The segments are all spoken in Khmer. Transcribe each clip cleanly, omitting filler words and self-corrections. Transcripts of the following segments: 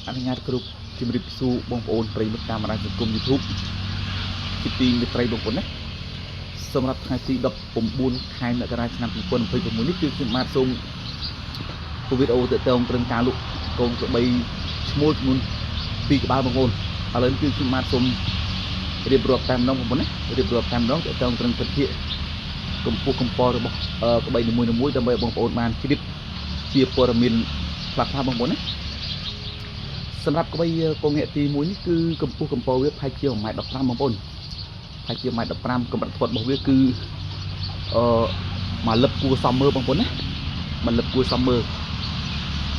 អនុញ្ញាតគ្រប់ជំរាបសួរបងប្អូនប្រិយមិត្តតាមបណ្ដាញសង្គម YouTube ជាទីមេត្រីបងប្អូនណាសម្រាប់ថ្ងៃទី19ខែមករាឆ្នាំ2026នេះគឺខ្ញុំបាទសូមធ្វើវីដេអូទាក់ទងត្រឹមការលក់កូនក្របីឈ្មោលចំនួន2ក្បាលបងប្អូនឥឡូវនេះគឺខ្ញុំបាទសូមរៀបរាប់តាមម្ដងបងប្អូនណារៀបរាប់តាមម្ដងទាក់ទងត្រឹមទិដ្ឋភាពកម្ពស់កម្ពស់របស់ក្បីនីមួយៗដើម្បីឲ្យបងប្អូនបានជ្រាបជាព័ត៌មានខ្លះៗបងប្អូនណា សម្រាប់ក្បីកងងាកទី1នេះគឺកម្ពស់កម្ពស់វាប្រហែលជា1ម៉ែត្រ15បងប្អូនប្រហែលជា1ម៉ែត្រ15កម្រិតធាត់របស់វាគឺអឺមួយលឹបគួរសមមើលបងប្អូនណាមួយលឹបគួរសមមើល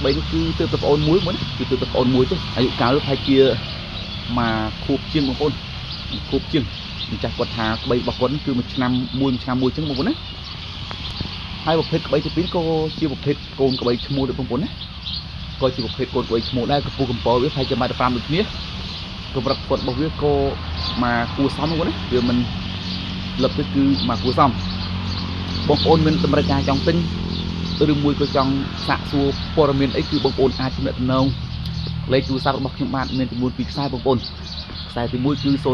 បីនេះគឺទើបតែប្អូនមួយមួយណាគឺទើបតែប្អូនមួយទេអាយុកាលវាប្រហែលជាមួយខួបជាងបងប្អូនមួយខួបជាងម្ចាស់គាត់ថាក្បីរបស់គាត់នេះគឺមួយឆ្នាំមួយមួយឆ្នាំមួយជាងបងប្អូនណាហើយប្រភេទក្បីទី2ក៏ជាប្រភេទកូនក្បីឈ្មោះដែរបងប្អូនណា ក៏ជាប្រភេទកូនក្បីឈ្មោះដែរកម្ពស់កម្ពស់វាប្រហែលជា1ម៉ែត្រ15ដូចគ្នាកម្រិតធាត់របស់វាក៏មកគួរសមហ្នឹងណាវាមិនលឹបទៅគឺមកគួរសមបងប្អូនមានតម្រូវការចង់ទិញឬមួយក៏ចង់សាកសួរព័ត៌មានអីគឺបងប្អូនអាចទំនាក់ទំនងលេខទូរស័ព្ទរបស់ខ្ញុំបាទមានចំនួន2ខ្សែបងប្អូនខ្សែទី1គឺ097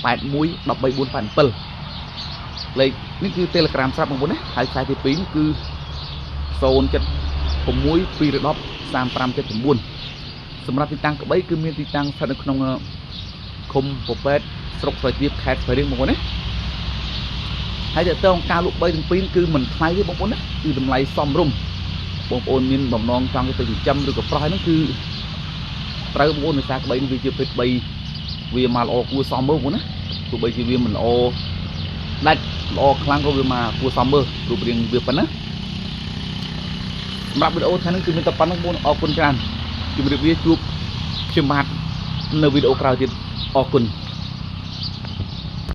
81 13487លេខនេះគឺ Telegram ស្រាប់បងប្អូនណាហើយខ្សែទី2នេះគឺ07 6 210 3579សម្រាប់ទីតាំងក្បីគឺមានទីតាំងស្ថិតនៅក្នុងឃុំពពែតស្រុកស្វាយទៀបខេត្តស្វាយរៀងបងប្អូនណាហើយតើតើការលក់បីទាំងពីរគឺមិនថ្លៃទេបងប្អូនណាគឺតម្លៃសមរម្យបងប្អូនមានបំណងចង់ទៅចិញ្ចឹមឬក៏ប្រោះហ្នឹងគឺត្រូវបងប្អូនដោយសារក្បីនេះវាជាភេទបីវាមកល្អគួរសមមើលបងប្អូនណាទោះបីជាវាមិនល្អដាច់ល្អខ្លាំងក៏វាមកគួរសមមើលរូបរាងវាប៉ុណ្ណា សម្រាប់វីដេអូថ្ងៃនេះគឺមានតែប៉ុណ្្នឹងបងអរគុណច្រើនជម្រាបលាជួបខ្ញុំបាទនៅវីដេអូក្រោយទៀតអរគុណ។